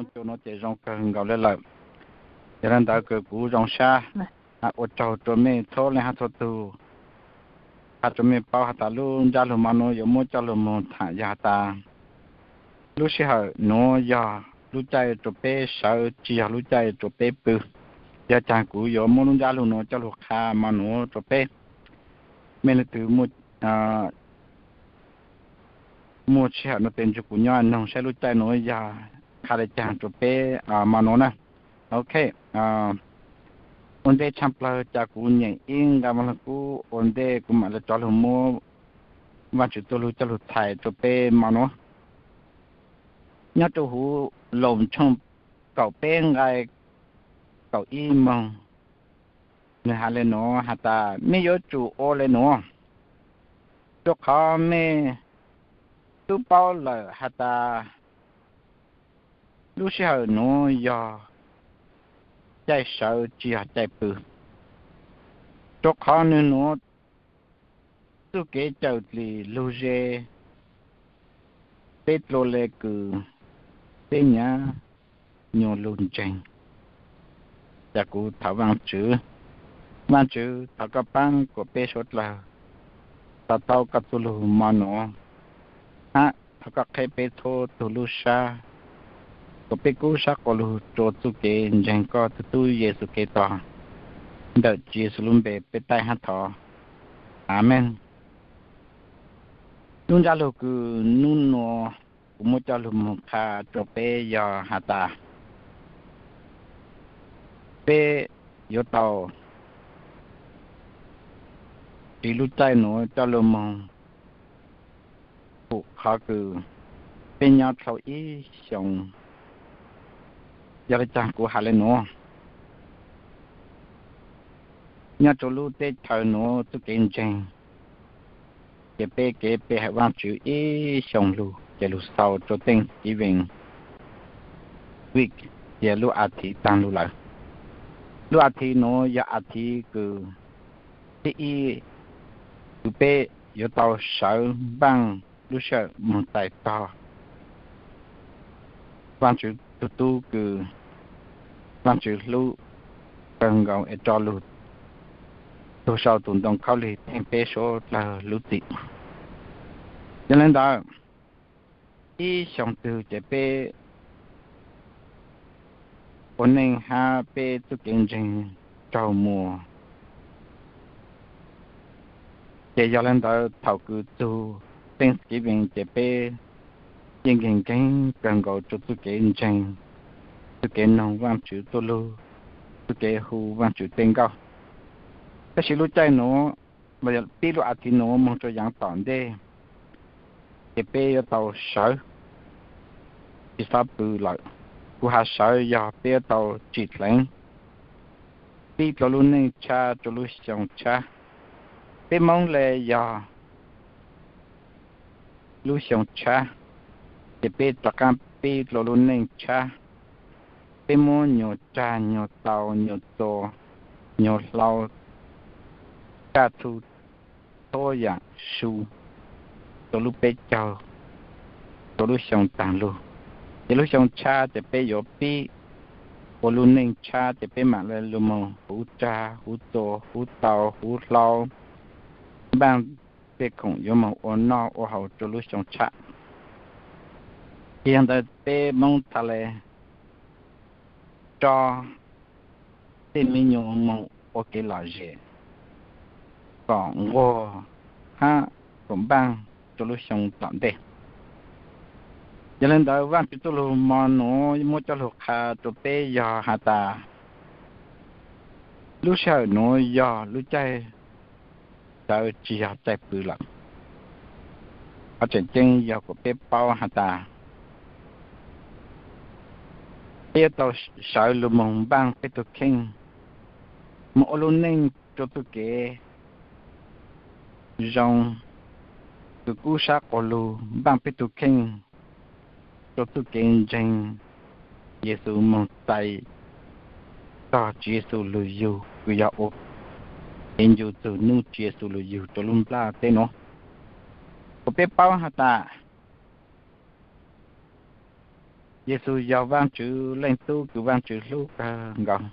Cua nuav ces zoo kawg nkaus le lawm. Yog le ntawd kws kuv zoo sab ua tsaug rua mej txhua leej hab txhua tug, has rua mej paub has tas lub ntsab lug mo nuav yuav muab coj lug moog tham yog has tas lub sij hawm nuav yog lub caij rua peb sawv, tsi yog lub caij rua peb pw. Yog caag kuv yuav muab lub ntsab lug nuav coj lug qha mo nuav rua peb. Mej leej twg muaj sij hawm nuav tes nrug kuv nyob noog saib lub caij nuav yog qha le caag rua peb mo nuav na. Ok, ua ntej tshaj plawg cas kuv nyeem ib nqai Vaaj Lug Kub ua ntej kuv mam le rov lug muab Vaajtswv txuj lug coj lug txhais rua peb mo nuav. Nyob rua huv Loos tshooj kaum peb nqai kaum ib moog, nwg has le nuav has tas, mej yuav tsum ua le nuav, rua qhov mej tub paub lawm has tas lub sij hawm nuav yog caij sawv tsi yog caij pw, rua qhov nwg nuav txuj kev cawm dlim lug ze peb dlua le kws peb nyav nyuas lug ntseeg. Cas kuv thov Vaajtswv, Vaajtswv thov koj paab kuas peb suav dlawg to taub koj txuj lug mo nuav, hab thov koj qheb peb txhua tug lub sab, kuas peb kub sab quas lug rua txuj kev ntseeg koj tug tub Yexus Khetos. Ntawm Tswv Yexus lub npe peb taij hab thov, Amees. Lub ntsab lug kws nub nuav kuv muab coj lug moog qha rua peb yog has tas peb yuav tau siv lub caij nuav coj lug moog pum qhov kws peb nyob dlhau ib xyoos. Yog le caag kuv has le nuav? Nyob rua lub teb chaws nuav txuj kev ntseeg, ces peb kev pe hawm Vaajtswv ib xyoos lug ces lug xaus rua Thanksgiving week, ces lub as thiv taag lug lawm. Lub as thiv nuav yog as thiv kws thib ib kws peb yuav tau sawv npaaj lub sij hawm moog txais tog Vaajtswv tug tub kws Vaajtswv hlub kawg nkaus es tso lug tug sau tus ntoo khaub lig theej peb suav dlawg lub txim. Yog le ntawd, ib xyoos twg ces peb ua neej hab peb txuj kev ntseeg raug muas. Ces yog le ntawd thaum kws txug Thanksgiving ces peb yeej nkeeg nkeeg kawg nkaus rua txuj kev ntseeg, txuj kev noog Vaajtswv txuj lug, txuj kev hu Vaajtswv tej nkauj. Tab sis lub caij nuav, los yog pib lub as thiv nuav moog rua yaav tom ntej, ces peb yuav tau sawv, tsi xob pw lawm. Kuv has sawv yog peb yuav tau tsim dleev, pib dlua lub neej tshab rua lub xyoo tshab. Peb Moob le yog lub xyoo tshab, ces peb rov qaab pib dlua lub neej tshab. Peb muab nyuas tsag, nyuas tau, nyuas txua, nyuas hlau, kaj txhu, txhua yaam su rua lub peb caug, rua lub xyoo taag lug. Ces lub xyoo tshab ces peb yuav pib ua lub neej tshab, ces peb maam le lug moog huv tsag, huv txua, huv tau, huv hlau, npaaj tej khoom yuav moog ua noj ua haus rua lub xyoo tshab. Ces yog ntawd peb Moob txha le tso tej me nyuam moog ua kev lom zem kom nquag hab kom npaaj rua lub xyoo tom ntej. Yog le ntawd Vaajtswv txuj lug mo nuav muab coj lug qha rua peb yog has tas lub sij hawm nuav yog lub caij sawv tsi yog caij pw lawm. Qhov tseem ceeb yog kuas peb paub has tas peb yuav tau sawv lug moog npaaj peb tug kheej, moog ua lub neej rua txuj kev zoo, kws kub sab quas lug npaaj peb tug kheej rua txuj kev ntseeg Yexus moog txais tog Tswv Yexus lug yug kws yog ua kev ncu txug nub Tswv Yexus lug yug rua lub nplaj teb nuav. Kuas peb paub has tas Yexus yog Vaajtswv Leej Tub kws Vaajtswv hlub kawg nkaus.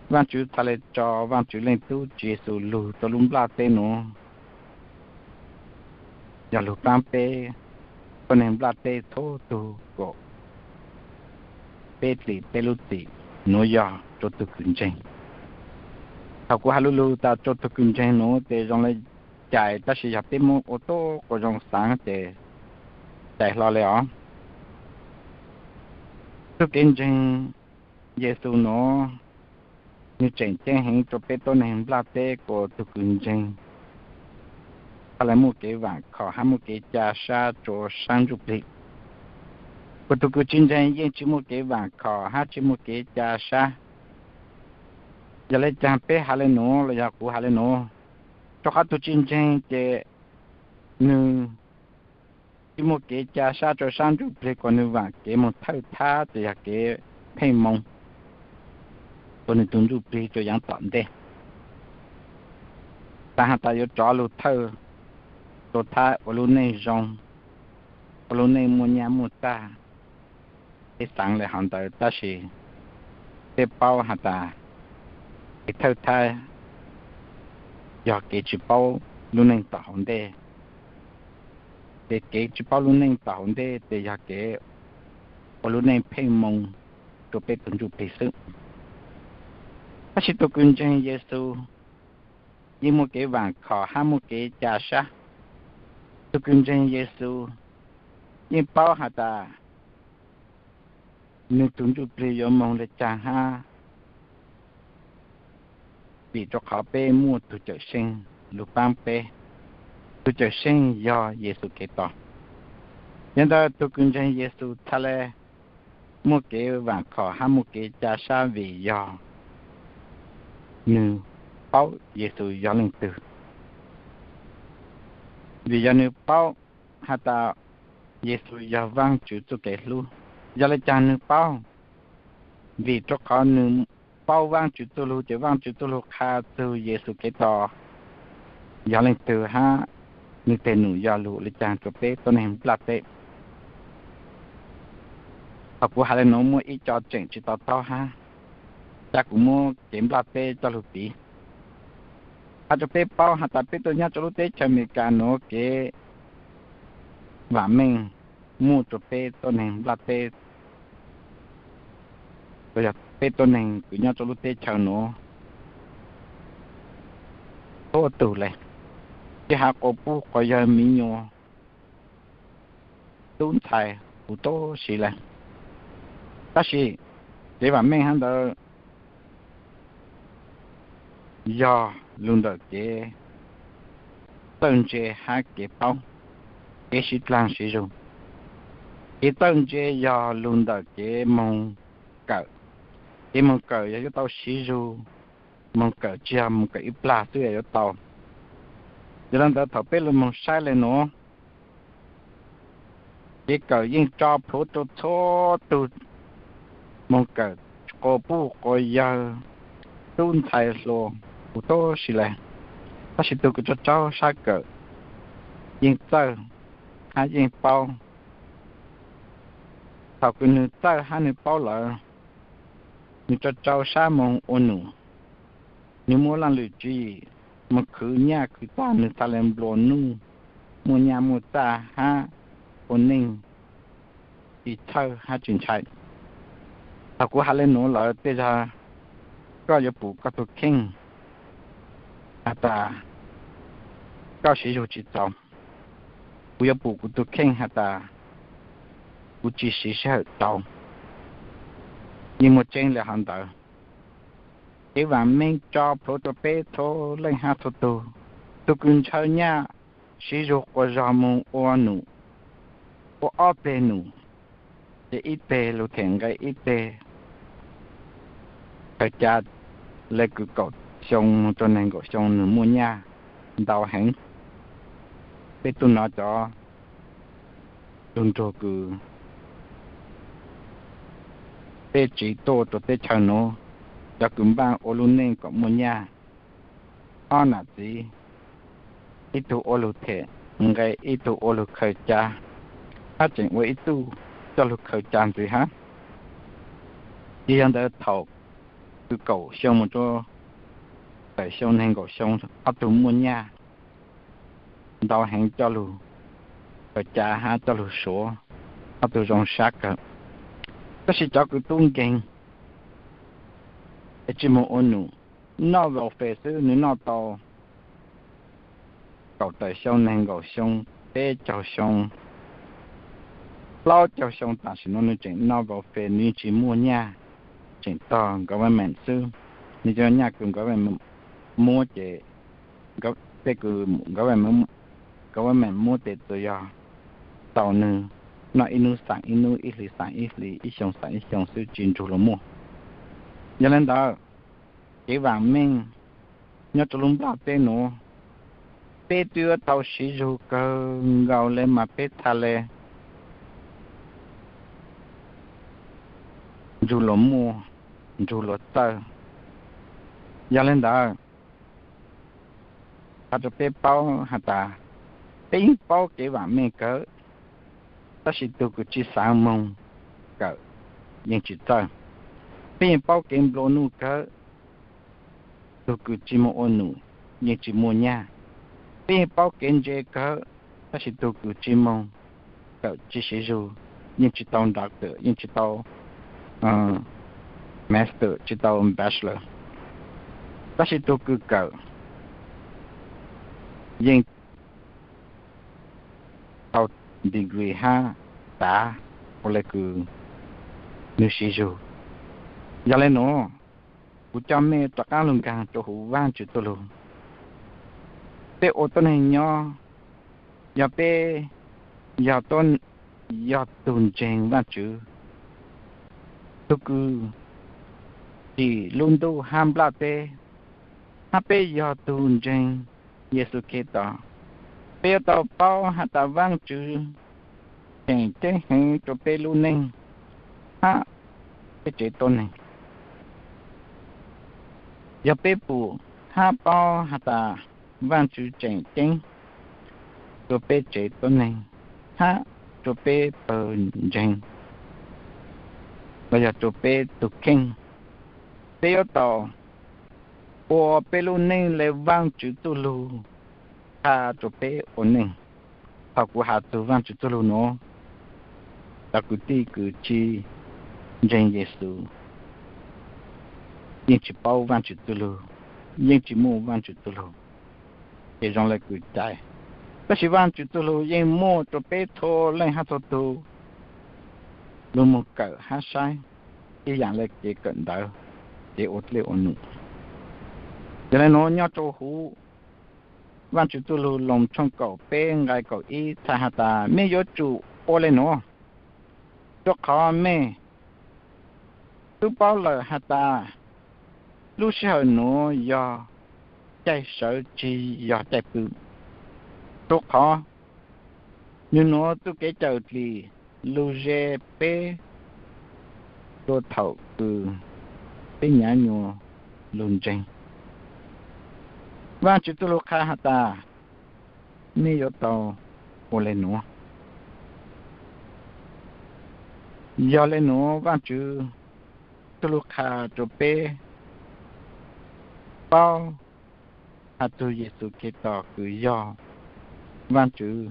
Vaajtswv txhaj le tso Vaajtswv Leej Tub Tswv Yexus lug rua lub nplaj teb nuav yog lug paab peb tuab neeg nplaj teb txhua tug kom peb txim peb lub txim. Nuav yog rua tug kws ntseeg. Thaum kuv has lu lug tas rua tug kws ntseeg nuav tes zoo le cais, tab sis yog peb muab ua tuab quas zoo xaav tes cais hlo le os. Tug kev ntseeg Yexus nuav nwg tseem ceeb heev rua peb tuab neeg nplaj teb kuas tug kws ntseeg txhaj le muaj kev vaam khom hab muaj kev ca sab rua saab ntsuj plig. Kuas tug kws tsi ntseeg yeej tsi muaj kev vaam khom hab tsi muaj kev ca sab. Yog le caag peb has le nuav los yog kuv has le nuav? Rua qhov tug tsi ntseeg ces nwg tsi muaj kev ca sab rua saab ntsuj plig kuas nwg vaam kev moog thawj thab ces yog kev pheej moo rua nwg tug ntsuj plig rua yaav tom ntej. Tas has tas yuav rov lug thawj rua thab ua lub neej zoo, ua lub neej muaj nyaj muaj txag. Peb xaav le hov ntawd tab sis peb paub has tas kev thawj thab yog kev tsi paub lub neej tom hauv ntej. Ces kev tsi paub lub neej tom hauv ntej tes yog kev ua lub neej pheej moo rua peb tug ntsuj plig xwb. Tab sis tug kws ntseeg Yexus yeej muaj kev vaam khom hab muaj kev ca sab. Tug kws ntseeg Yexus yeej paub has tas nwg tug ntsuj plig yuav moog le caag hab, vim rua qhov peb muaj tug Cawmseej lug paab peb. Tug Cawmseej yog Yexus Khetos. Yog ntawd tug kws ntseeg Yexus txhaj le muaj kev vaam khom hab muaj kev ca sab vim yog nwg paub Yexus yog leej twg, vim yog nwg paub has tas Yexus yog Vaajtswv txuj kev hlub. Yog le caag nwg paub? Vim rua qhov nwg paub Vaajtswv txuj lug ces Vaajtswv txuj lug qha txug Yexus Khetos yog leej twg hab nwg teg num yog lug le caag rua peb tuab neeg nplaj teb. Thaum kuv has le nuav muaj ib co tseem tsi to taub hab, ca kuv muab kev nplaj teb coj lug piv. Has rua peb paub has tas peb tuaj nyob rua lub teb chaws Amelikas nuav kev vaam meej muaj rua peb tuab neeg nplaj teb, yog peb tuab neeg kws nyob rua lub teb chaws nuav txhua tug le, tsi has quas puj quas yawg, miv nyuas, tub ntxhais, huv tub si le. Tab sis kev vaam meej hab ntawd yog lug ntawm kev txawj ntse hab kev paub, kev siv dlaag siv zug. Kev txawj ntse yog lug ntawm kev moog kawm. Kev moog kawm yog yuav tau siv zug, moog kawm tsi yog moog kawm ib plag xwb yuav tau. Yog le ntawd thaum peb lug moog saib le nuav, kev kawm yeej tso plhuav rua txhua tug moog kawm, quas puj quas yawg, tub ntxhais hluas, huv tub si le. Tab sis tug kws tso tsaug sab kawm yeej txawj hab yeej paub. Thaum kws nwg txawj hab nwg paub lawm, nwg tso tsaug sab moog ua num, nwg muab laaj lwm tswv yim moog khwv nyaj khwv txag, nwg txhaj le nplua nuj, muaj nyaj muaj txag hab ua neej tsi txhawj hab tsi ntshai. Thaum kuv has le nuav lawm tej zag koj yuav pum koj tug kheej has tas koj siv zug tsi txaus. Kuv yuav pum kuv tug kheej has tas kuv tsi siv sij hawm txaus. Yeej muaj tseeb le hov ntawd. Kev vaam meej tso plhuav rua peb txhua leej hab txhua tug. Tug kws ntshaw nyaj siv zug quas zog moog ua num, ua ob teg num, ces ib teg lug them nqe ib teg, khaws ca le kws kaum xyoo moog rua neeg nkaum xyoo nwg muaj nyaj ntau heev. Peb tug nov cov tug nrug kws peb tsiv tuaj rua teb chaws nuav, cov kws npaj ua lub neej kom muaj nyaj, ob nam txiv, ib tug ua lug them nqe ib tug ua lug khaws ca, hab tseem ua ib tug coj lug khaws ca ntxiv hab. Ces yog ntawd thaum kws kaum xyoo mus rua tawm xyoo neeg nkaum xyoo, ob tug muaj nyaj ntau heev coj lug khaws ca hab coj lug suav, ob tug zoo sab kawg. Tab sis cov kws tub nkeeg es tsi moog ua num, noj vau fes xwb, nwg noj tau kaum tawm xyoo neeg nkaum xyoo, peb caug xyoo, plaub caug xyoo, tam sim no nwg tseem noj vau fes, nwg yeej tsi muaj nyaj, tseem tog government xwb. Nwg cov nyaj kws government muab ces, tej kws government muab tes txug yog tau nwg noj ib nub xaam ib nub, ib hlis xaam ib hlis, ib xyoo xaam ib xyoo xwb, tsi nrug luas muaj. Yog le ntawd, kev vaam meej nyob rua lub nplaj teb nuav, peb twb yuav tau siv zug kawg nkaus le mas peb txhaj le nrug luas muaj, nrug luas txawj. Yog le ntawd, qha rua peb paub has tas, peb yeej paub kev vaam meej kawg, tab sis tug kws tsi xaav moog kawm yeej tsi txawj. Peb yeej paub kev nplua nuj kawg, tug kws tsi moog ua num yeej tsi muaj nyaj. Peb yeej paub kev ntse kawg, tab sis tug kws tsi moog kawm tsi siv zug yeej tsi tau doctor, yeej tsi tau master, tsi tau bachelor. Tab sis tug kws kawm yeej tau degree hab tav ua le kws nwg siv zug. Yog le nuav, kuv coj mej rov qaab lug nkaag rua huv Vaajtswv txuj lug. Peb ua tuab neeg nyob, yog peb yog, yog tug ntseeg Vaajtswv, tug kws tsim lub ntuj hab nplaj teb, hab peb yog tug ntseeg Yexus Khetos, peb yuav tau paub has tas Vaajtswv tseem ceeb heev rua peb lub neej hab peb tsev tuab neeg. Yog peb pum hab paub has tas Vaajtswv tseem ceeb rua peb tsev tuab neeg hab rua peb pawg ntseeg, los yog rua peb tug kheej, peb yuav tau ua peb lub neej le Vaajtswv txuj lug qha rua peb ua neej. Thaum kuv has txug Vaajtswv txuj lug nuav, cov kwv tij kws tsi ntseeg Yexus yeej tsi paub Vaajtswv txuj lug, yeej tsi muaj Vaajtswv txuj lug, ces zoo le kws cai. Tab sis Vaajtswv txuj lug yeej muaj rua peb txhua leej hab txhua tug lug moog kawm hab saib, ib yaam le kev kawm ntawv, kev ua dlej ua num. Yog le nuav nyob rua huv Vaajtswv txuj lug Loos tshooj kaum peb nqai kaum ib txhais has tas mej yuav tsum ua le nuav, rua qhov mej tub paub lawm has tas lub sij hawm nuav yog caij sawv tsi yog caij pw, rua qhov nwg nuav txuj kev cawm dlim lug ze peb rua thaum kws peb nyav nyuas lug ntseeg. Vaajtswv txuj lug qha has tas mej yuav tau ua le nuav. Yog le nuav Vaajtswv txuj lug qha rua peb paub has txug Yexus Khetos kws yog Vaajtswv.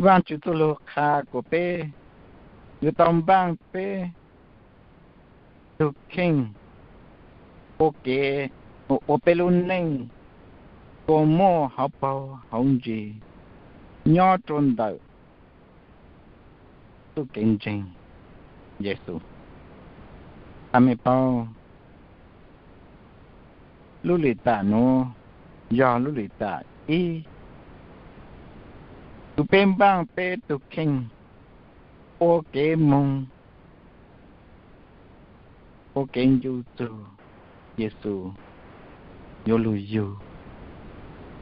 Vaajtswv txuj lug qha kuas peb yuav tau npaaj peb tug kheej ua kev, ua peb lub neej kua muaj hauv paug hauv ntsis nyob rua ntawm txuj kev ntseeg Yexus. Qha mej paub, lub lim tam nuav yog lub lim tam ib kws peb npaaj peb tug kheej ua kev moog, ua kev ncu txug Yexus yuav lug yug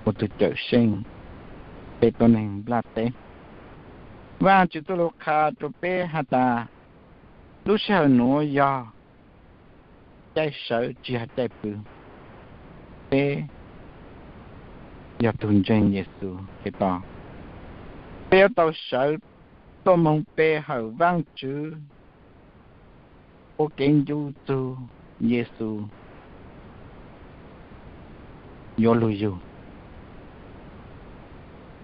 ua tug Cawmseej peb tuab neeg nplaj teb. Vaajtswv txuj lug qha rua peb has tas lub sij hawm nuav yog caij sawv tsi yog caij pw. Peb yog tug ntseeg Yexus Khetos, Peb yuav tau sawv tuaj moog pe hawm Vaajtswv ua kev ncu txug Yexus yuav lug yug.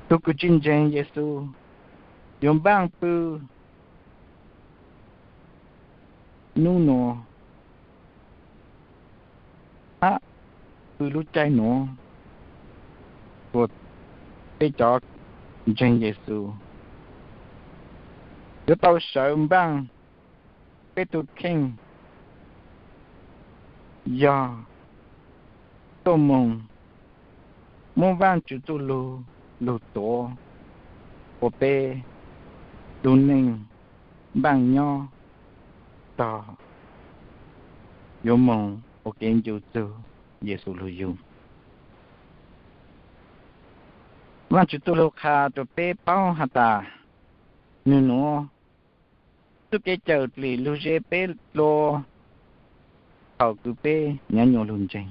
Tug kws tsi ntseeg Yexus yuav npaaj pw nub nuav hab pw lub caij nuav. Ua peb cov ntseeg Yexus yuav tau sawv npaaj peb tug kheej yog tuaj moog muab Vaajtswv txuj lug lug tuav ua peb lub neej npaaj nyob tog yuav moog ua kev ncu txug Yexus lug yug. Vaajtswv txuj lug qha rua peb paub has tas, nwg nuav txuj kev cawm dlim lug ze peb dlua thaus kws peb nyav nyuas lug ntseeg.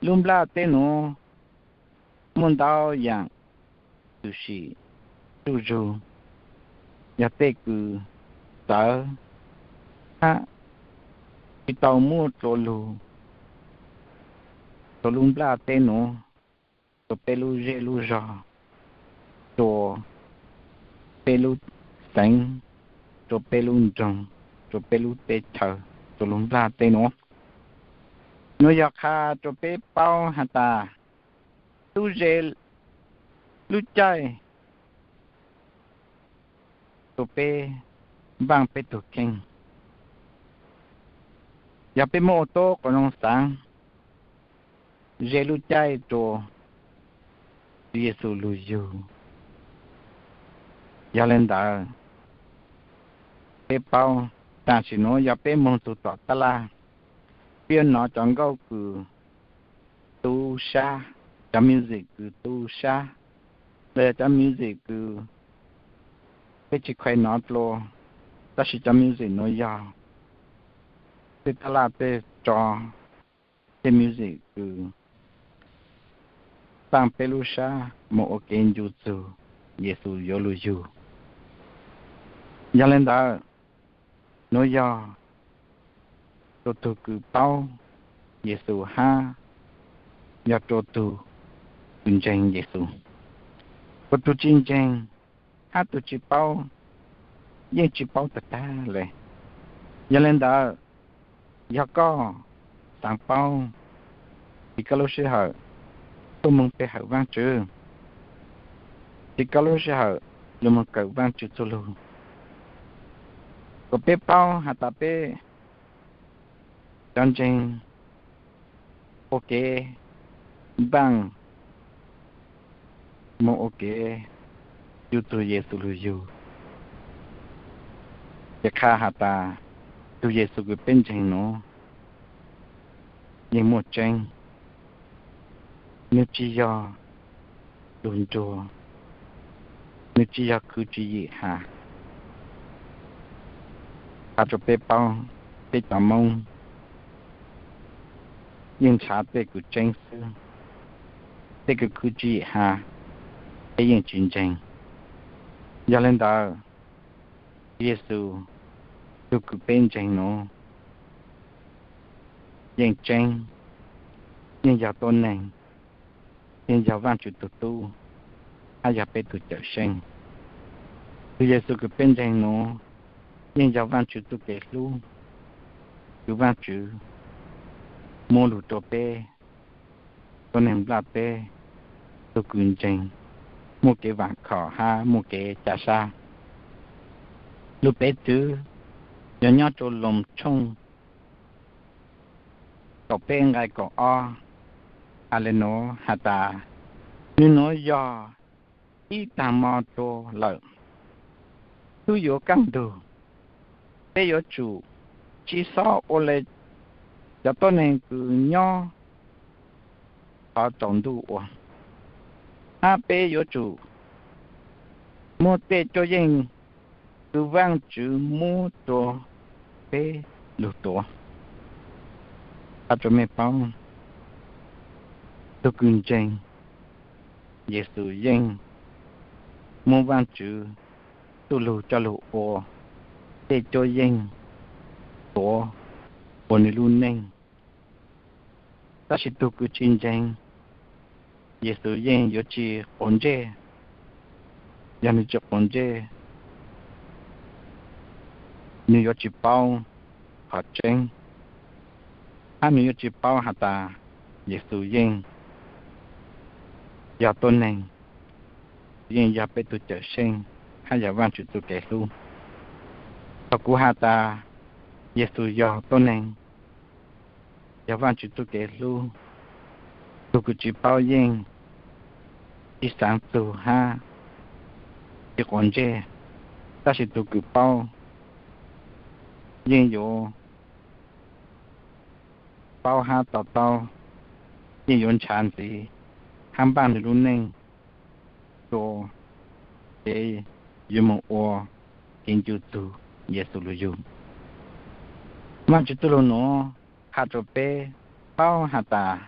Lub nplaj teb nuav muaj ntau yaam txwm sim zuj zug, yog tej kws txawv hab tsi tau muaj dlua lug rua lub nplaj teb nuav, rua peb lub zej lub zog, rua peb lub xeev, rua peb lub nroog, rua peb lub teb chaws, rua lub nplaj teb nuav. Nuav yog qha rua peb paub has tas, tub ze lub caij rua peb npaaj peb tug kheej. Yog peb muab ua tub quas noog xaav, ze lub caij rua Yexus lug yug. Yog le ntawd, peb paub tam sim nuav yog peb moog txug tom taj laj, peb yuav nov cov nkauj kws tub sab, cov music kws tub sab, los yog cov music kws peb tsi kheev nov dlua, tab sis cov music nuav yog tej taj laj tej tso tej music kws taaj peb lub sab moog ua kev ncu txug Yexus yuav lug yug. Yog le ntawd, nuav yog rua tug kws paub Yexus hab yog rua tug kws ntseeg Yexus. Ua tug tsi ntseeg hab tug tsi paub yeej tsi paub tag tag le. Yog le ntawd, yog koj xaav paub, txij koj lub sij hawm tuaj moog pe hawm Vaajtswv, txij koj lub sij hawm lug moog kawm Vaajtswv txuj lug, kuas peb paub has tas peb cov ntseeg ua kev npaaj moog ua kev ncu txug Yexus lug yug. Ces qha has tas, tug Yexus kws peb ntseeg nuav yeej muaj tseeb, nwg tsi yog lug nruag, nwg tsi yog khwv tswv yim has. Has rua peb paub, peb cov Moob yeej nrhav tej kws tseeb xwb, tej kws khwv tswv yim has peb yeej tsi ntseeg. Yog le ntawd, Yexus tug kws peb ntseeg nuav yeej tseeb, yeej yog tuab neeg, yeej yog Vaajtswv tug tub, hab yog peb tug Cawmseej. Tug Yexus kws peb ntseeg nuav yeej yog Vaajtswv txuj kev hlub, kws Vaajtswv muab lug rua peb tuab neeg nplaj teb tug kws ntseeg muaj kev vaam khom hab muaj kev ca sab. Lug piv txwv yog nyob rua Loos tshooj kaum peb nqai kaum ob, has le nuav has tas, nwg nuav yog ib taag mo rua lawm, tub yuav kaaj ntug. Peb yuav tsum tsi xob ua le cov tuab neeg kws nyob qhov tsaus ntuj ua, hab peb yuav tsum muab tej cuab yeej kws Vaajtswv muab rua peb lug tuav. Has rua mej paub, tug kws ntseeg Yexus yeej muab Vaajtswv txuj lug coj lug ua, tej cuab yeej tuav ua nwg lub neej. Tab sis tug kws tsi ntseeg, Yexus yeej yuav tsi quav ntsej. Yog nwg tsi quav ntsej, nwg yuav tsi paub qhov tseeb, hab nwg yuav tsi paub has tas Yexus yeej yog tuab neeg, yeej yog peb tug Cawmseej, hab yog Vaajtswv txuj kev hlub. Thaus kuv has tas Yexus yog tuab neeg, yog Vaajtswv txuj kev hlub, tug kws tsi paub yeej tsi xaav txug hab tsi quav ntsej, tab sis tug kws paub yeej yuav paub hab to taub, yeej yuav ntshaw ntxiv hab npaj nwg lub neej rua kev yuav moog ua kev ncu txug Yexus lug yug. Vaajtswv txuj lug nuav has rua peb paub has tas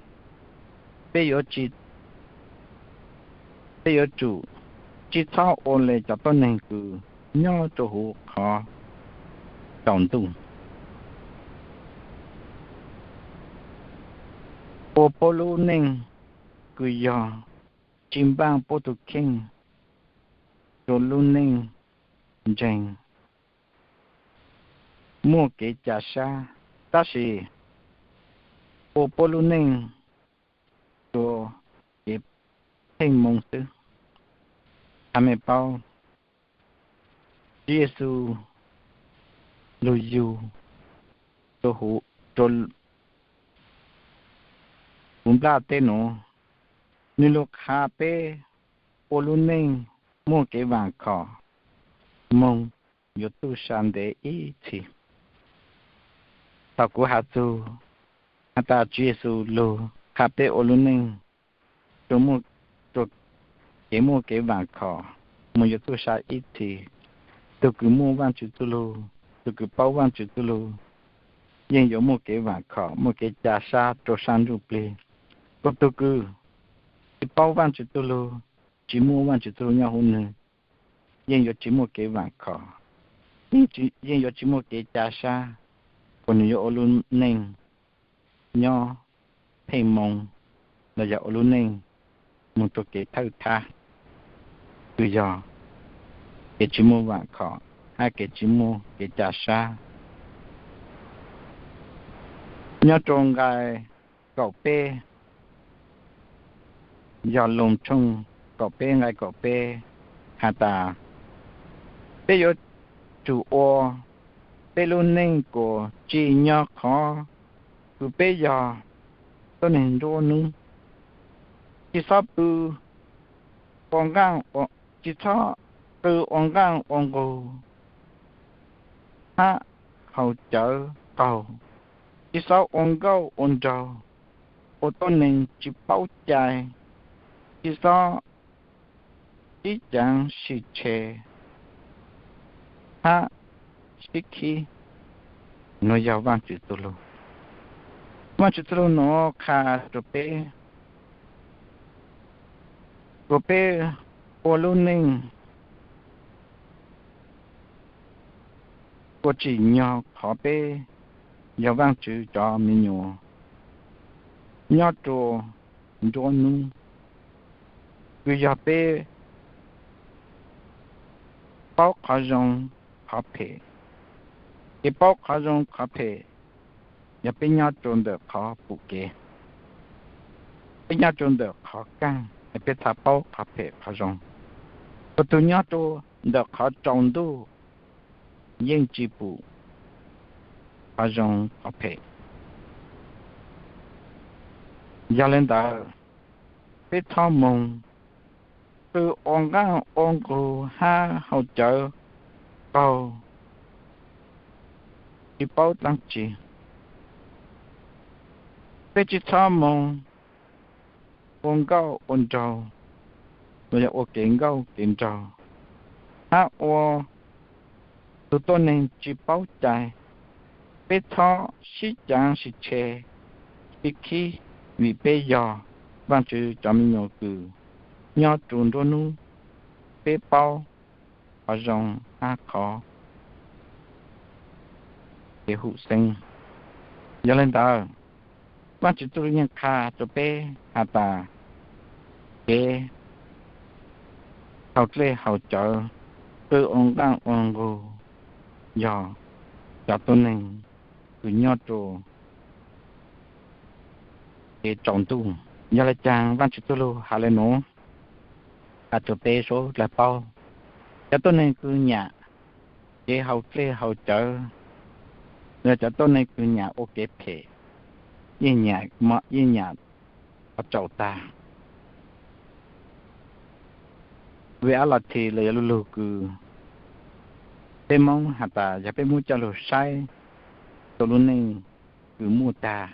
peb yuav tsi, peb yuav tsum tsi txhob ua le cov tuab neeg kws nyob rua huv qhov tsaus ntuj, ua puab lub neej kws yog tsi npaaj puab tug kheej rua lub neej ntseeg muaj kev ca sab, tab sis ua puab lub neej rua kev pheej moo xwb. Has mej paub, Tswv Yexus lug yug rua huv nplaj teb nuav, nwg lug qha peb ua lub neej muaj kev vaam khom, moog yuav txuj sa ntev ib txhis. Thaus kuv has txug has tas Tswv Yexus lug qha peb ua lub neej rua kev muaj kev vaam khom, moog yuav txuj sa ib txhis. Tug kws muaj Vaajtswv txuj lug, tug kws paub Vaajtswv txuj lug yeej yuav muaj kev vaam khom, muaj kev ca sab rua saab ntsuj plig. Kuv tug kws tsi paub Vaajtswv txuj lug, tsi muaj Vaajtswv txuj lug nyob huv nwg, yeej yuav tsi muaj kev vaam khom, yeej yuav tsi muaj kev ca sab, kuas nwg yuav ua lub neej nyob pheej moo, los yog ua lub neej moog rua kev thawj thab, kws yog kev tsi muaj vaam khom hab kev tsi muaj kev ca sab. Nyob rua nqai kaum peb, yog Loos tshooj kaum peb nqai kaum peb has tas, peb yuav tsum ua peb lub neej kuas tsim nyog qhov kws peb yog tuab neeg nruab nub. Tsi txhob pw ua nqaaj, tsi txhob pw ua nqaaj ua nqug hab haus cawv qaug, tsi txhob ua nkauj ua nraug, ua tuab neeg tsi paub cai, tsi txhob sib caav sim tshe hab sib khib. Nuav yog Vaajtswv txuj lug. Vaajtswv txuj lug nuav qha rua peb, rua peb ua lub neej kuas tsim nyog qhov peb yog Vaajtswv cov me nyuam nyob rua nruab nub, kws yog peb paub qhov zoo qhov phem. Kev paub qhov zoo qhov phem yog peb nyob rua ntawm qhov pum kev, peb nyob rua ntawm qhov kaaj, peb txhad paub qhov phem qhov zoo. Kuv tug nyob rua ntawm qhov tsaus ntuj yeej tsi pum qhov zoo qhov phem. Yog le ntawd, peb txhob moog pw ua nqaaj ua nqug hab haus cawv qaug tsi paub dlaab tsi. Peb tsi txhob moog ua nkauj ua nraug, los yog ua kev nkauj kev nraug, hab ua tug tuab neeg tsi paub cai. Peb txhob sib caav sim tshe, sib khib, vim peb yog Vaajtswv cov me nyuam kws nyob rua nruab nub. peb paub qhov zoo hab qhov kev hum xeeb. Yog le ntawd, Vaajtswv txuj lug yeej qha rua peb has tas kev haus dlej haus cawv, qw ua nqaaj ua nqug yog cov tuab neeg kws nyob rua kev tsaus ntuj. Yog le caag Vaajtswv txuj lug has le nuav? Has rua peb suav dlawg paub, cov tuab neeg kws nyam kev haus dlej haus cawv, yog cov tuab neeg kws nyam ua kev phem, yeej nyam, yeej nyam qhov tsaus tag. Vim ab los thim los yog lu lug kws peb Moob has tas yog peb muab coj lug saib rua lub neej kws muaj tag,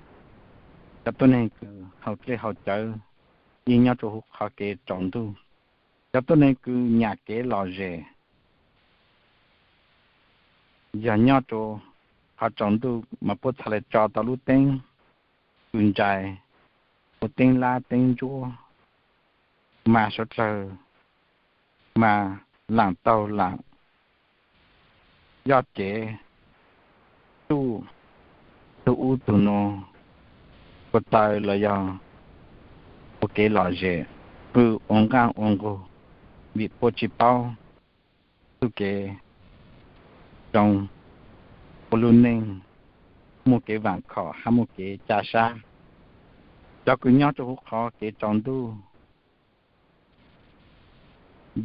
cov tuab neeg kws haus dlej haus cawv yeej nyob rua huv qhov kev tsaus ntuj. Cov tuab neeg kws nyam kev lom zem yog nyob rua qhov tsaus ntuj mas puab txhad le tso tau lub teeb kws ntsais, ua teeb lab teeb ntsuab, mas suav dlawg mas laam taug laam yoj cev, tsuj tug ub tug nuav, ua taw los yog ua kev lom zem, qw ua nqaaj ua nqug, vim puab tsi paub txuj kev zoo ua lub neej muaj kev vaam khom hab muaj kev ca sab. Cov kws nyob rua huv qhov kev tsaus ntuj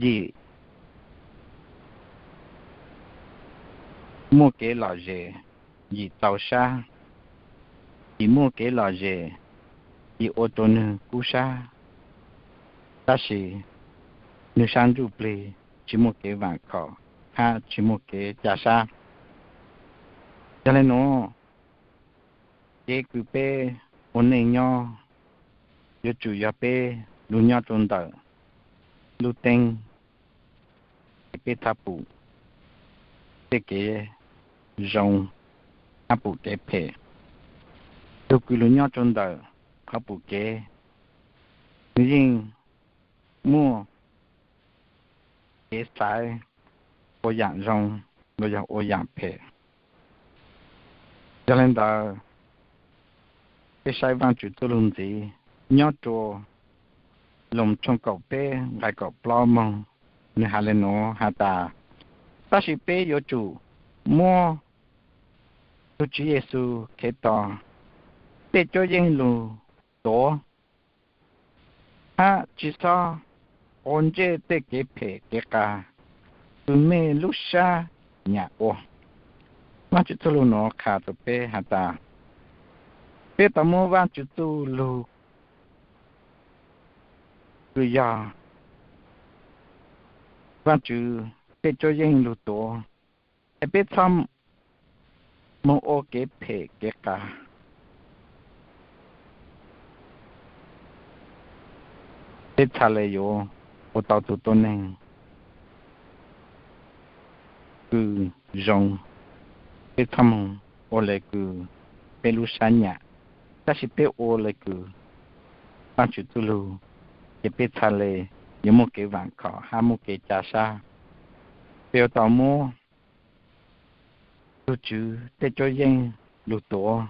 yim muaj kev lom zem, yim txaus sab, yim muaj kev lom zem, yim ua rua nwg kub sab, tab sis nwg sab ntsuj plig tsi muaj kev vaam khom hab tsi muaj kev ca sab. Yog le nuav, kev kws peb ua neej nyob yuav tsum yog peb lug nyob rua ntawm lub teeb, ces peb txhad pum tej kev zoo hab pum kev phem. Tug kws lug nyob rua ntawm qhov pum kev, nwg yeej muaj kev xaiv ua yaam zoo los yog ua yaam phem. Yog le ntawd, peb saib Vaajtswv txuj lug ntxiv nyob rua Loos tshooj kaum peb nqai kaum plaub moog, nwg has le nuav has tas, tab sis peb yuav tsum muab tug Tswv Yexus Khetos tej cuab yeej lug tuav, hab tsi xob quav ntsej tej kev phem kev qas kws mej lub sab nyam ua. Vaajtswv txuj lug nuav qha rua peb has tas, peb tau muab Vaajtswv txuj lug kws yog Vaajtswv tej cuab yeej lug tuav, es peb txhob moog ua kev phem kev qas, peb txhad le yuav ua tau tug tuab neeg kws zoo. Peb txhob moog ua le kws peb lub sab nyam, tab sis peb ua le kws Vaajtswv txuj lug, ces peb txhad le yuav muaj kev vaam khom hab muaj kev ca sab. Peb yuav tau muab tug Tswv tej cuab yeej lug tuav,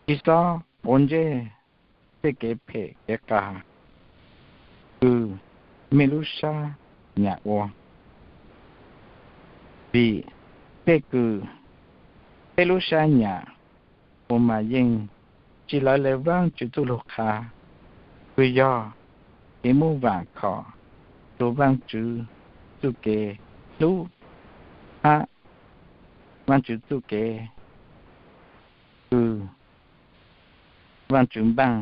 tsi xob quav ntsej tej kev phem kev qas kws mej lub sab nyam ua. Vim tej kws peb lub sab nyam ua mas yeej tsi lawv le Vaajtswv txuj lug qha, kws yog kev muab vaam khom rua Vaajtswv txuj kev hlub hab Vaajtswv txuj kev kws Vaajtswv npaaj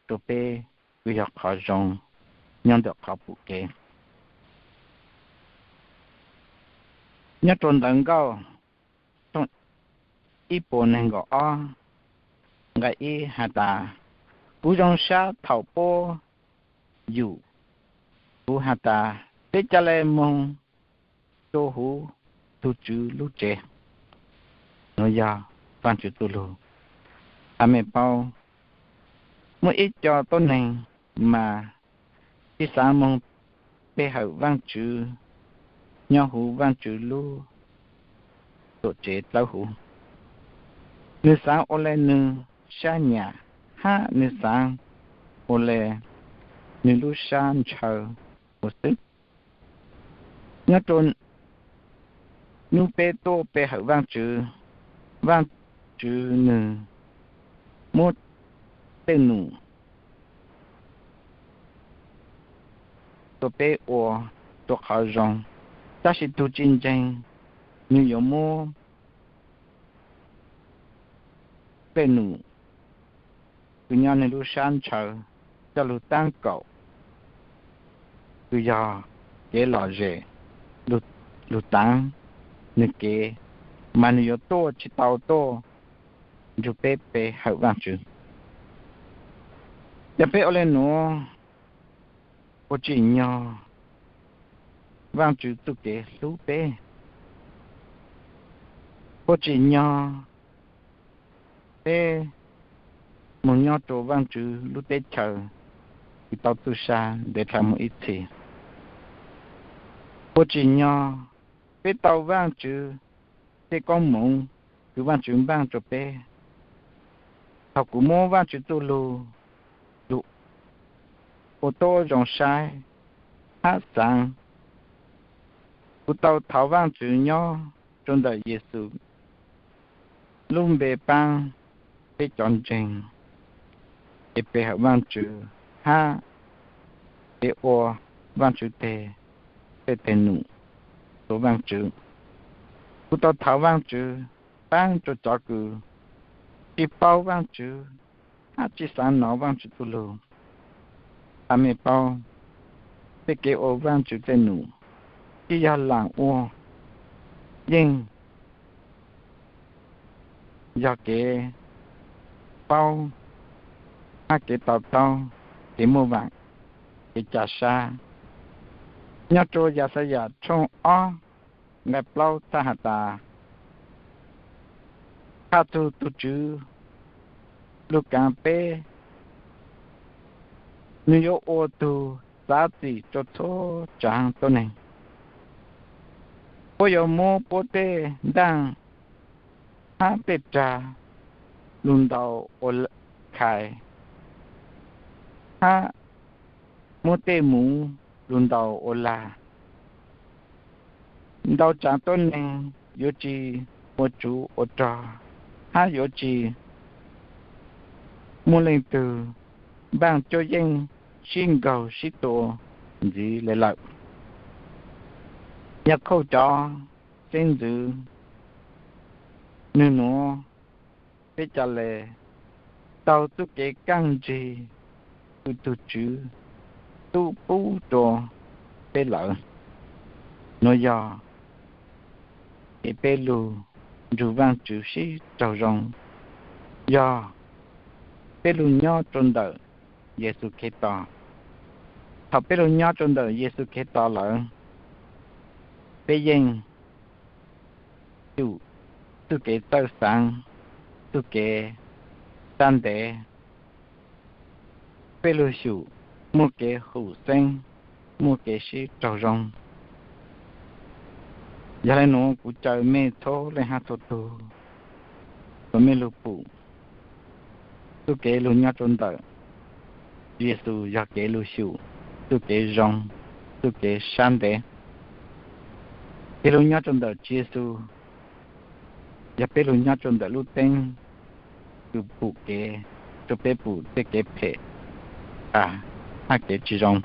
rua peb kws yog qhov zoo nyob ntawm qhov pum kev. Nyob rua Ntawv Nkauj tshooj ib puas neeg nkaum ob nqai ib has tas, kuv zoo sab thaum puab yum kuv has tas, peb ca le moog rua huv tug Tswv lub tsev. Nuav yog Vaajtswv txuj lug. Has mej paub, muaj ib co tuab neeg mas tsi xaav moog pe hawm Vaajtswv nyob huv Vaajtswv lub tuam tsev dlawb huv. Nwg xaav ua le nwg sab nyam hab nwg xaav ua le nwg lub sab ntshaw ua xwb. Nyob rua nub peb tuaj pe hawm Vaajtswv, Vaajtswv nwg muab tej num rua peb ua rua qhov zoo, tab sis tug tsi ntseeg nwg yuav muab tej num kws nyob nwg lub sab ntshaw coj lug taab kaum kws yog kev lom zem lug taav nwg kev, mas nwg yuav tuaj tsi tau tuaj nrug peb pe hawm Vaajtswv. Yog peb ua le nuav, puas tsim nyog Vaajtswv txuj kev hlub peb? Puas tsim nyog peb moog nyob rua Vaajtswv lub teb chaws kws tau txuj sa ntev dhau moog ib txhis? Puas tsim nyog peb tau Vaajtswv tej koob moov kws Vaajtswv npaaj rua peb? Thaum kuv muab Vaajtswv txuj lug lug ua tuab zoo saib hab xaav, kuv tau thov Vaajtswv nyob rua ntawm Yexus lub npe paab peb cov ntseeg kev pe hawm Vaajtswv hab kev ua Vaajtswv teg tej teg num rua Vaajtswv. Kuv tau thov Vaajtswv paab rua cov kws tsi paub Vaajtswv hab tsi xaav nov Vaajtswv txuj lug. Has mej paub, tej kev ua Vaajtswv tej num tsi yog laam ua, yeej yog kev paub hab kev to taub, kev muaj vaam, kev ca sab. Nyob rua Yaxayas tshooj ob nqai plaub txhaj has tas, hab txug tug Tswv lug kaav peb, nwg yuav ua tug xav txim rua txhua tsaav tuab neeg. Puab yuav muab puab tej ntaaj hab tej rag lug ntaus ua khais, hab muab tej muv lug ntaus ua lag. Ntau tsaav tuab neeg yuav tsi ua tsov ua rog, hab yuav tsi muaj leej twg npaaj cuab yeej sib nkaug sib tua ntxiv le lawm. Yakhauj cov xeeb ntxwv nwg nuav peb ca le taug txuj kev kaaj nrig kws tug Tswv tub pub rua peb lawm. Nuav yog kev peb lug nrug Vaajtswv sib raug zoo, yog peb lug nyob rua ntawm Yexus Khetos. Thaum peb lug nyob rua ntawm Yexus Khetos lawm, peb yeej xyum txuj kev txawj xaav, txuj kev sab ntev. Peb lug xyum muaj kev hum xeeb, muaj kev sib raug zoo. Yog le nuav kuv caw mej txhua leej hab txhua tug, kom mej lug pum txuj kev lug nyob rua ntawm Yexus yog kev lug xyum txuj kev zoo, txuj kev sab ntev. Kev lug nyob rua ntawm Tswv Yexus yog peb lug nyob rua ntawm lub teeb kws pum kev rua peb pum tej kev phem, a, hab kev tsi zoo.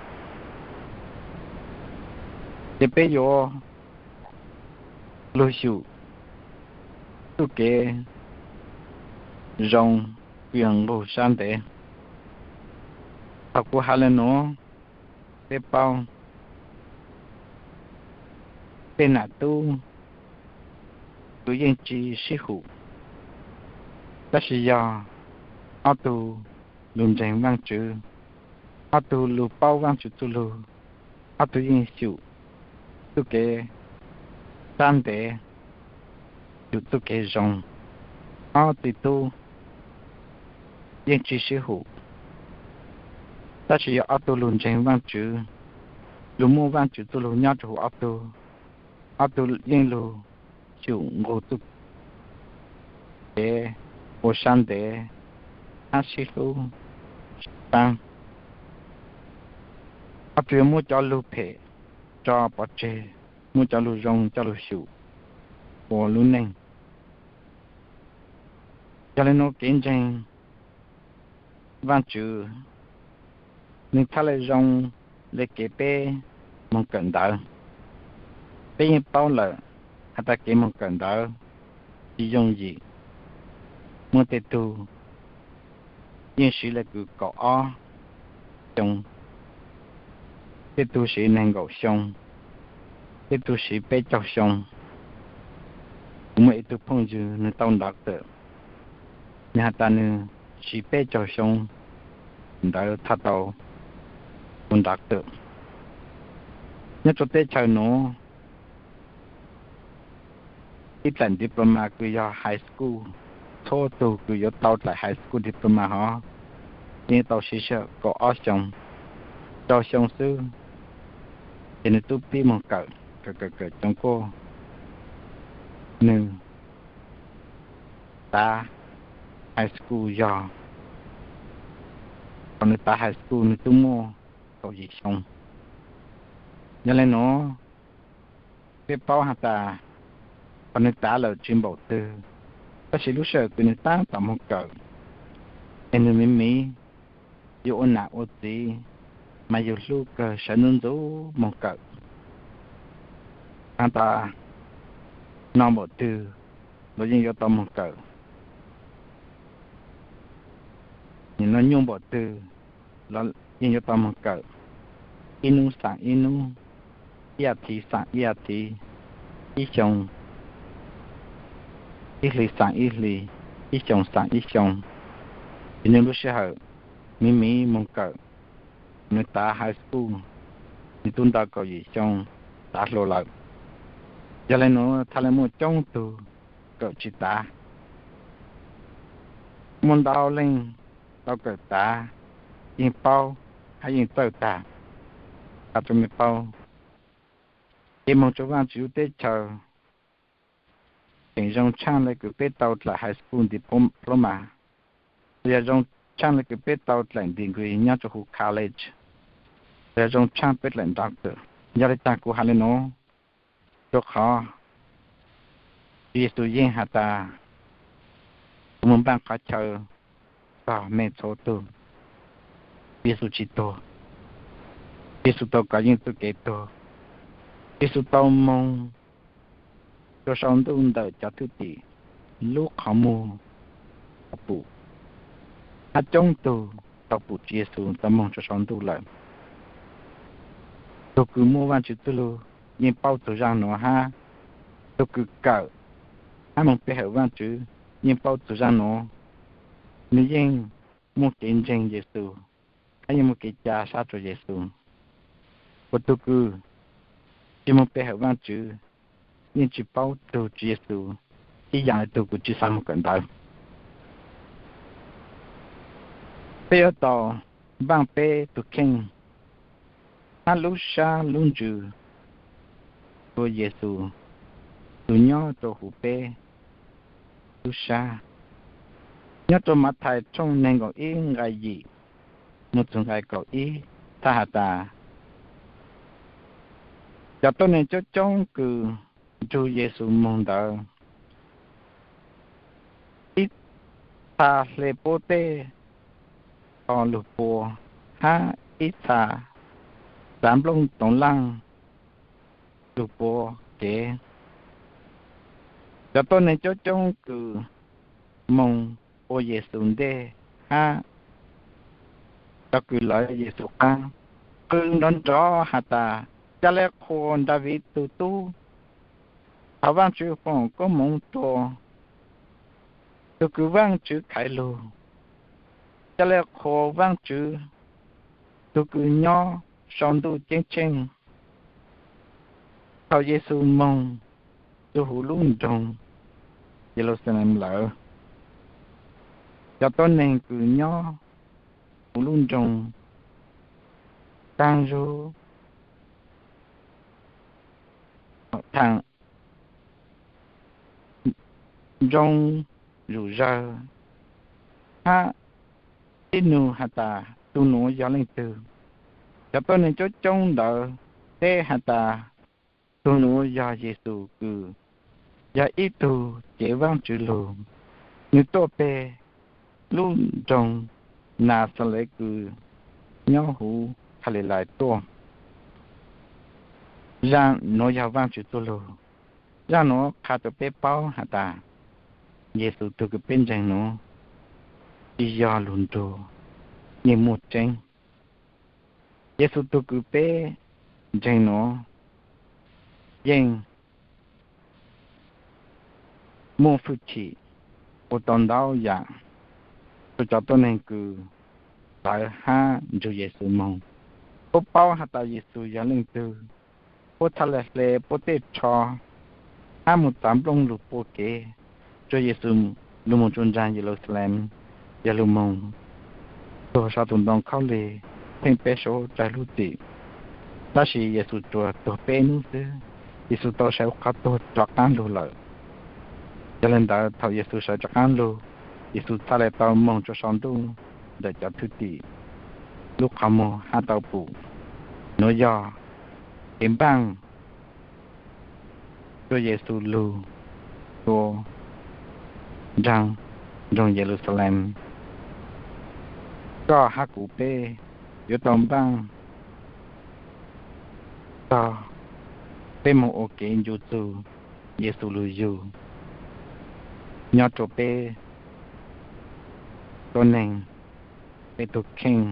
Ces peb yuav lug xyum txuj kev zoo kws yog nqug sab ntev. Thaum kuv has le nuav, peb paub tej nam tub kws yeej tsi sib hum, tab sis yog ob tug lug ntseeg Vaajtswv, ob tug lug paub Vaajtswv txuj lug, ob tug yeej xyum txuj kev sab ntev, xyum txuj kev zoo. Ob txiv tub yeej tsi sib hum, tab sis yog ob tug lug ntseeg Vaajtswv, lug muaj Vaajtswv txuj lug nyob rua huv ob tug, ob tug yeej lug xyum nqug txuj kev ua sab ntev hab sib hlub sib paab. Ob tug yuav muab cov lug phem tso pov tseg, muab cov lug zoo coj lug xyum ua lub neej. Yog le nuav kev ntseeg Vaajtswv nwg txhaj le zoo le kev peb moog kawm ntawv. Peb yeej paub lawm has tas kev moog kawm ntawv tsi yooj yim. Muaj tej tug yeej siv le kws kaum ob xyoo, tej tug siv nees nkaum xyoo, tej tug siv peb caug xyoo. Kuv muaj ib tug phooj ywg nwg tau nrov tawm, nwg has tas nwg siv peb caug xyoo ntawd txhaj tau ua nrov tawm. Nyob rua teb chaws nuav, ib dlaim diploma kws yog high school, txhua tug kws yuav tau dlaim high school diploma hov, yeej tau siv sij hawm kaum ob xyoo, rau xyoo xwb, ces nwg tub pib moog kawm, kawm kawm kawm coob kuj nwg tav high school yog, thaum nwg tav high school nwg tub muaj kaum yim xyoo. Yog le nuav, peb paub has tas thaum nwg tav lawm tsi npaum twg, tab sis lub sij hawm kws nwg taab tom moog kawm, es nwg miv miv yuav ua nam ua txiv, mas yug hlub kawg sawv ntxuv ntxuv moog kawm. Has tas no npaum twg los yeej yuav tau moog kawm, nim no nyuaj npaum twg los yeej yuav tau moog kawm, ib nub xaam ib nub, ib as thiv xaam ib as thiv, ib xyoo, ib hli xaam ib hli, ib xyoo xaam ib xyoo, ces nwg lub sij hawm miv miv moog kawm. Nwg tav high school, nwg tub nto kaum yim xyoo, tav hluas lawm. Yog le nuav txhaj le muaj coob tug kawm tsi tav. Muaj ntau leej tau kawm tav, yeej paub hab yeej txawj tag, has rua mej paub. Kev moog rua Vaajtswv lub teb chaws tseem zoo tshaaj le kws peb tau dlaim high school diploma, los yog zoo tshaaj le kws peb tau dlaim degree nyob rua huv college, los yog zoo tshaaj peb dlaim doctor. Yog le caag kuv has le nuav? Rua qhov Tswv Yexus yeej has tas, kuv moog npaaj qhov chaw txug mej txhua tug. Tswv Yexus tsi tuag, Tswv Yexus tau kov yeej txuj kev tuag. Tswv Yexus tau moog rua sau ntuj ntawm cov thwj tim lub qhov muag pum, hab coob tug tau pum Tswv Yexus tau moog rua sau ntuj lawm. Tug kws muaj Vaajtswv txuj lug yeej paub txug zaaj nuav hab tug kws kawm hab moog pe hawm Vaajtswv yeej paub txug zaaj nuav. Nwg yeej muaj kev ntseeg Yexus hab yeej muaj kev ca sab rua Yexus. Ua tug kws tsi moog pe hawm Vaajtswv yeej tsi paub txug Tswv Yexus ib yaam le tug kws tsi xaav moog kawm ntawv. Peb yuav tau npaaj peb tug kheej hab lub sab lub ntsws rua Yexus, tug nyob rua huv peb lub sab. Nyob rua Mathais tshooj neeg nkaum ib nqai yim moog txug nqai kaum ib, txhaj has tas, cov tuab neeg coob coob kws nrug Yexus moog ntawd, ib txha hle puab tej tog lug pua, hab ib txha xav nplooj toov laaj lug pua kev. Cov tuab neeg coob coob kws moog ua Yexus ntej hab cov kws lawv Yexus qaab, qw nrov nrov has tas, ca le qhuas Daviv tug tub, thov Vaajtswv foom koob moov rua tug kws Vaajtswv khaiv lug. Ca le qhuas Vaajtswv tug kws nyob sau ntuj ceeb tsheej. Thaum Yexus moog rua huv lub nroog Yeluxalees lawm, cov tuab neeg kws nyob huv lub nroog taag zug thaam zoo zom zawg, hab tib nug has tas, Tug nuav yog leej twg? Cov tuab neeg coob coob ntawd teb has tas, Tug nuav yog Yexus kws yog ib tug cev Vaajtswv lug. Nwg tuaj peg lub nroog Naxales kws nyob huv Kalilais tuaj. Zaaj nuav yog Vaajtswv txuj lug. Zaaj nuav qha rua peb paub has tas, Yexus tug kws peb ntseeg nuav tsi yog lug nrug neeg muaj tseeb. Yexus tug kws peb ntseeg nuav yeej muaj fwj chim ua tau ntau yaam rua cov tuab neeg kws lawv hab nrug Yexus moog. Puab paub has tas Yexus yog leej twg, puab txhaj le hle puab tej tsho hab moog txav nplooj lug pua kev rua Yexus lug moog rua nraag Yeluxalees, yog lug moog tuag sau tug ntoo khaub lig theej peb suab tsawg lub txim. Tab sis Yexus tsuas tuag peb nub xwb, Yexus tau sawv qhov tuag rov qaab lug lawm. Yog le ntawd thaum Yexus sawv rov qaab lug, Yexus txhaj le tau moog rua sau ntuj ntawm cov thwj tim lub qhov muag hab tau pum. Nuav yog kev npaaj rua Yexus lug rua nraag nroog Yeluxalees. Koj hab kuv peb yuav tau npaaj txog peb moog ua kev ncu txug Yexus lug yug nyob rua peb tuab neeg, peb tug kheej.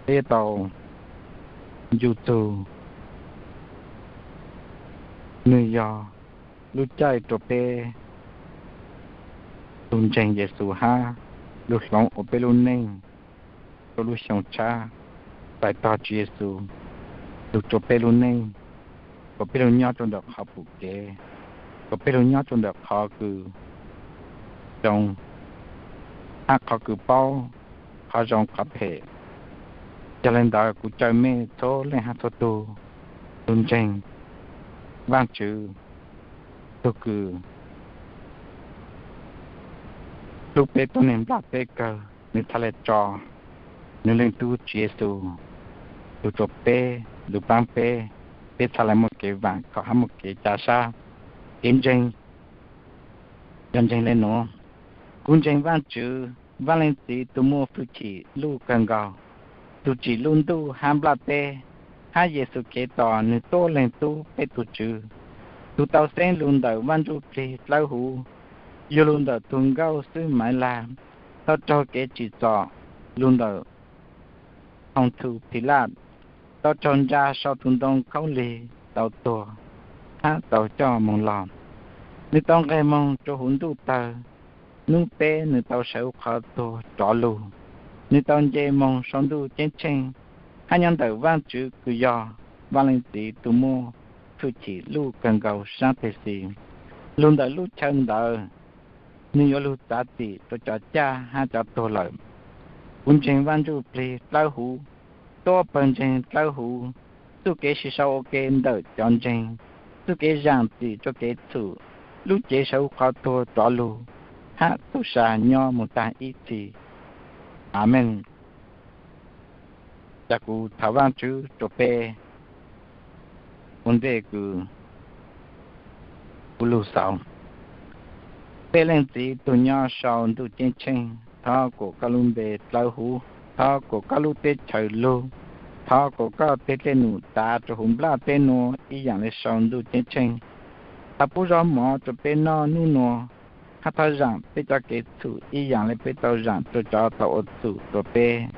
Peb yuav tau ncu txug nwg yog lub caij rua peb lug ntseeg Yexus hab lug hloov ua peb lub neej rua lub xyoo tshab, txais tog Tswv Yexus lug rua peb lub neej, kom peb lug nyob rua ntawm qhov pum kev, kom peb lug nyob rua ntawm qhov kws zoo hab qhov kws paub qhov zoo qhov phem. Yog le ntawd kuv caw mej txhua leej hab txhua tug lug ntseeg Vaajtswv tug kws hlub peb tuab neeg nplaj peb kawg, nwg txhaj le tso nwg Leej Tub Tswv Yexus lug rua peb, lug paab peb, peb txhaj le muaj kev vaam khom hab muaj kev ca sab. Kev ntseeg yog ntseeg le nuav: Kuv ntseeg Vaajtswv, Vaaj Leej Txiv tug muaj fwj chim luj kawg nkaus, tug tsim luj ntuj hab nplaj teb, hab Yexus Khetos, nwg tuab Leej Tub, peb tug Tswv, tug tau xeeb lug ntawm Vaaj Ntsuj Plig dlawb huv, yug lug ntawm tug nkauj xwb Maiv Lag, tau raug kev tsim txom lug ntawm Phoo Thum Philaj, tau raug ntsa sau tug ntoo khaub lig, tau tuag, hab tau coj moog lug. Nwg tau nqeg moog rua huv ntuj tawg, nub peb nwg tau sawv huv qhov tuag rov lug. Nwg tau nce moog sau ntuj ceeb tsheej, hab nyob ntawm Vaajtswv kws yog Vaaj Leej Txiv tug muaj fwj chim luj kawg nkaus saab teg xis. Lug ntawm lub chaw ntawd, nwg yuav lug txav txim rua cov caj hab cov tuag lawm. Kuv ntseeg Vaaj Ntsuj Plig dlawb huv, tuab Pawg Ntseeg dlawb huv, txuj kev sib sau ua ke ntawm cov ntseeg, txuj kev zaam txim rua kev txhum, lub cev sawv huv qhov tuag rov lug, hab txuj sa nyob moog taag ib txhis. Amees. Ca kuv thov Vaajtswv rua peb ua ntej kws kuv lug xaus. Peb Leej Txiv tug nyob sau ntuj ceeb tsheej, thov kuas koj lub npe dlawb huv, thov kuas koj lub teb chaws lug, thov kuas koj teg dlej num tav rua huv nplaj teb nuav ib yaam le sau ntuj ceeb tsheej. Thov pub zaub mov rua peb noj nub nuav, hab thov zaam peb cov kev txhum ib yaam le peb tau zaam rua cov tau ua txhum rua peb,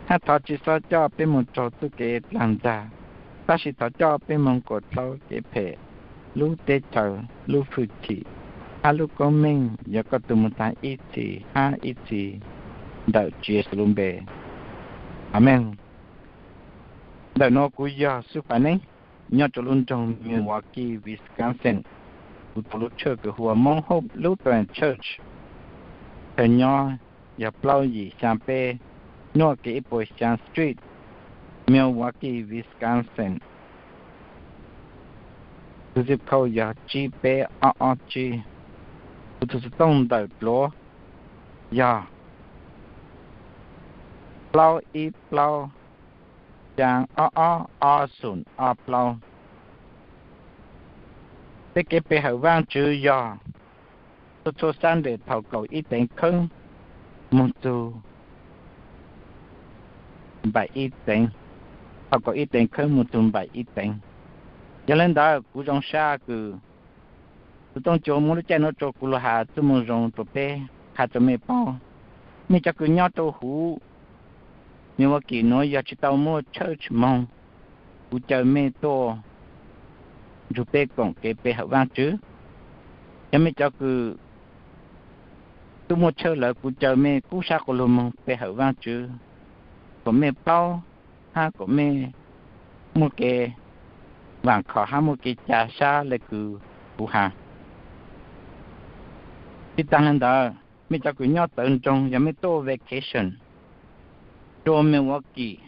hab thov tsi xob coj peb moog raug txuj kev dlaag ntag, tab sis thov coj peb moog kuas dlhau kev phem, lub teb chaws, lub fwj chim, hab lub koob meej yuav koj tug moog taag ib txhis hab ib txhis, ntawm Tswv Yexus lub npe. Amees. Ntawm nuav kuv yog Xub Fais Neeb, nyob rua lub nroog Milwaukee, Wisconsin. Kuv tau lub church kws hu ua Mount Hope Lutheran Church, chaw nyob yog plaub yim xyaa peb North Kev Ib Puas Xyaa Street, Milwaukee, Wisconsin. Tus zip code yog tsib peb ob ob tsib. Kuv tus xov tooj ntawm duav yog plaub ib plaub xyaa ob ob ob xoom ob plaub. Peb kev pe hawm Vaajtswv yog txhua txhua Sunday thaum kaum ib teev kheeb moog txug npaum ib teev, thaum kaum ib teev kheeb moog txug npaum ib teev. Yog le ntawd kuv zoo sab kws tus tooj cua muab lub caij nuav rua kuv lug has txuj moo zoo rua peb, has rua mej paub. Mej cov kws nyob rua huv Milwaukee nuav yog tsi tau muaj church moog, kuv caw mej tuaj nrug peb koom kev pe hawm Vaajtswv. Yog mej cov kws tub muaj church lawm, kuv caw mej kub sab quas lug moog pe hawm Vaajtswv, kuas mej paub hab kuas mej muaj kev vaam khom hab muaj kev ca sab le kws kuv has. Tsi taag le ntawd, mej cov kws nyob tawv nroog, yog mej tuaj vacation rua Milwaukee,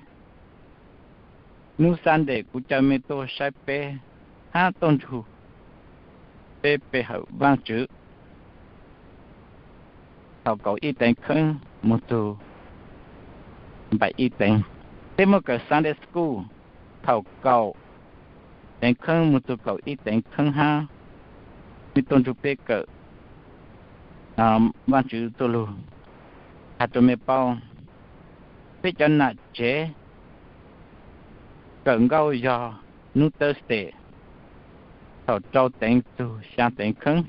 nub Sunday kuv caw mej tuaj saib peb hab tuaj nrug peb pe hawm Vaajtswv thaum kaum ib teev kheeb moog txug npaum ib teev. Peb muaj kawm Sunday school thaum kaum teev kheeb moog txug kaum ib teev kheeb hab mej tuaj nrug peb kawm Vaajtswv txuj lug. Has rua mej paub, peb cov nam tsev kawm nkauj yog nub Thursday thaum rau teev txug xyaa teev kheeb.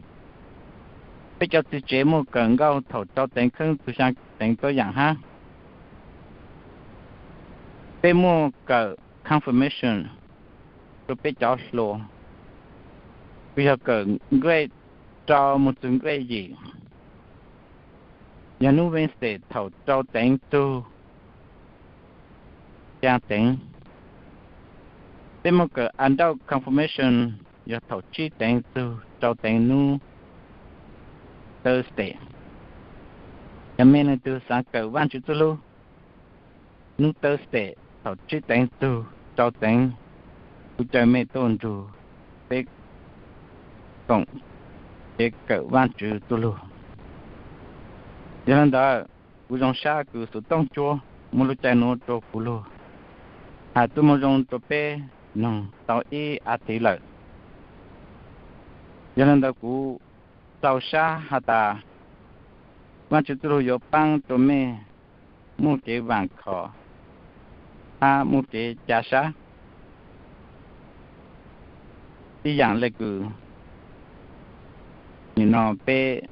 Peb cov txiv tsev muaj kawm nkauj thaum rau teev kheeb txug xyaa teev tuab yaam hab. Peb muaj kawm confirmation rua peb cov hluas, kws yog kawm grade rau moog txug grade yim, yog nub Wednesday thaum rau teev txug xyaa teev. Peb muaj kawm adult confirmation yog thaum tsib teev txug rau teev nub Thursday. Yog mej leej twg xaav kawm Vaajtswv txuj lug, nub Thursday thaum tsib teev txug rau teev, kuv caw mej tuaj nrug peb koom kev kawm Vaajtswv txuj lug. Yog le ntawd, kuv zoo sab kws xuv tooj cua muaj lub caij nuav rua kuv lug has txuj moo zoo rua peb noog tau ib as thiv lawm. Yog le ntawd kuv rau sab has tas Vaajtswv txuj lug yuav paab rua mej muaj kev vaam khom hab muaj kev ca sab. Ib yaam le kws nim no peb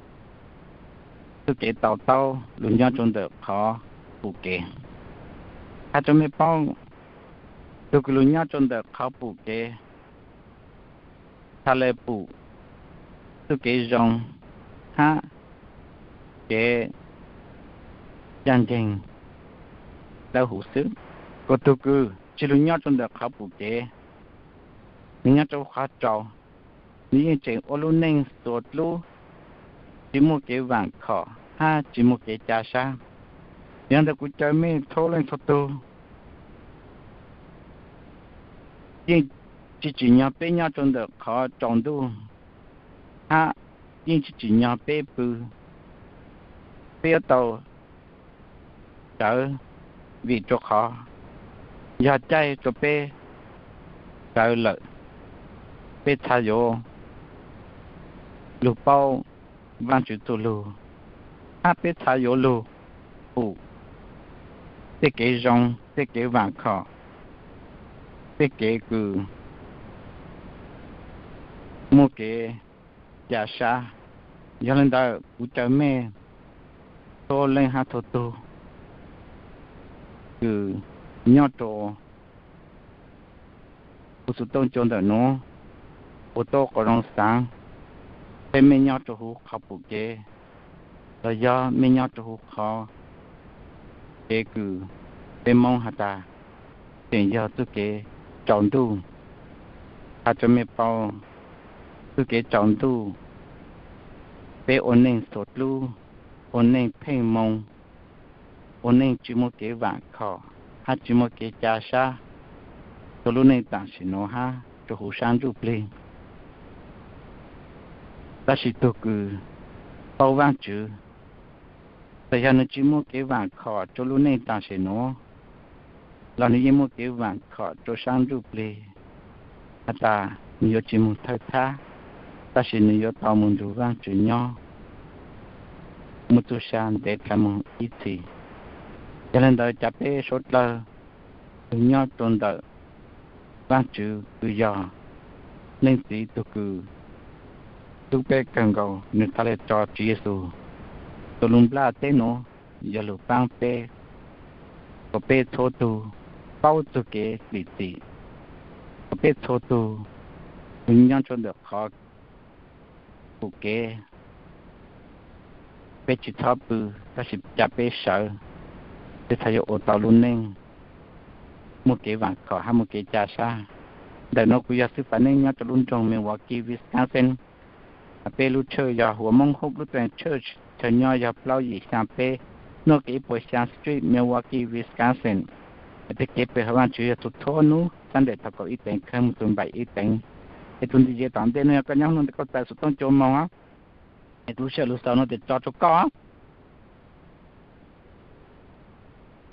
txuj kev to taub lug nyob rua ntawm qhov pum kev. Has rua mej paub, tug kws lug nyob rua ntawm qhov pum kev, txhad le pum txuj kev zoo hab kev caj nceeg dawb huv xwb. Kuas tug kws tsi lug nyob rua ntawm qhov pum kev, nwg nyob rua qhov tsaus, nwg yeej tseem ua lub neej xuas dlub, tsi muaj kev vaam khom hab tsi muaj kev ca sab. Yog ntawd kuv caw mej txhua leej txhua tug yeej tsi tsim nyog peb nyob rua ntawm qhov tsaus ntuj, hab yeej tsi tsim nyog peb pw, peb yuav tau sawv, vim rua qhov yog caij rua peb sawv lawm, peb txhad yuav lug paub Vaajtswv txuj lug, hab peb txhad yuav lug pum tej kev zoo, tej kev vaam khom, tej kev kws muaj kev ca sab. Yog le ntawd kuv caw mej txhua leej hab txhua tug kws nyob rua huv xuv tooj cua ntawm nuav, ua tau quas zoo xaav, peb mej nyob rua huv qhov pum kev, los yog mej nyob rua huv qhov kev kws peb Moob has tas tseem yog txuj kev tsaus ntuj. Has rua mej paub, txuj kev tsaus ntuj, peb ua neej xuas dlub, ua neej pheej moo, ua neej tsi muaj kev vaam khom, hab tsi muaj kev ca sab rua lub neej taam sim nuav hab rua huv sab ntsuj plig. Tab sis tug kws paub Vaajtswv, txawm yog nwg tsi muaj kev vaam khom rua lub neej taam sim nuav, los nwg yeej muaj kev vaam khom rua saab ntuj plig has tas nwg yuav tsi moog thawj thab, tab sis nwg yuav tau moog nrug Vaajtswv nyob, muaj txuj sa ntev dlha moog ib txhis. Yog le ntawd, ca peb suav dlawg kws nyob rua ntawm Vaajtswv kws yog Leej Txiv tug kws hlub peb kawg nkaus, nwg txhad le tso Tswv Yexus tug lug nplaj teb nuav yog lug paab peb, kuas peb txhua tug paub txug kev lim txim, kuas peb txhua tug kws nyob rua ntawm qhov pum kev, peb tsi txhob pw, tab sis ca peb sawv, peb txhad yuav ua tau lub neej muaj kev vaam khom hab muaj kev ca sab. Ntawm nuav kuv yog xib fwb Neej nyob rua lub nroog Milwaukee, Wisconsin. Peb lub church yog Huas Moob Hope Lutheran Church, chaw nyob yog plaub yim xyaa peb North East Street, Milwaukee, Wisconsin. Peb kev pe hawm Vaajtswv yog txhua txhua nub Sunday thaum kaum ib teev kawg moog txug npaim ib teev. Es tug ntxiv tom ntej nuav yog koj nyob nub tes koj txais xuv tooj cua moog, es tug sij hawm lug xaus nuav tes tso rua koj.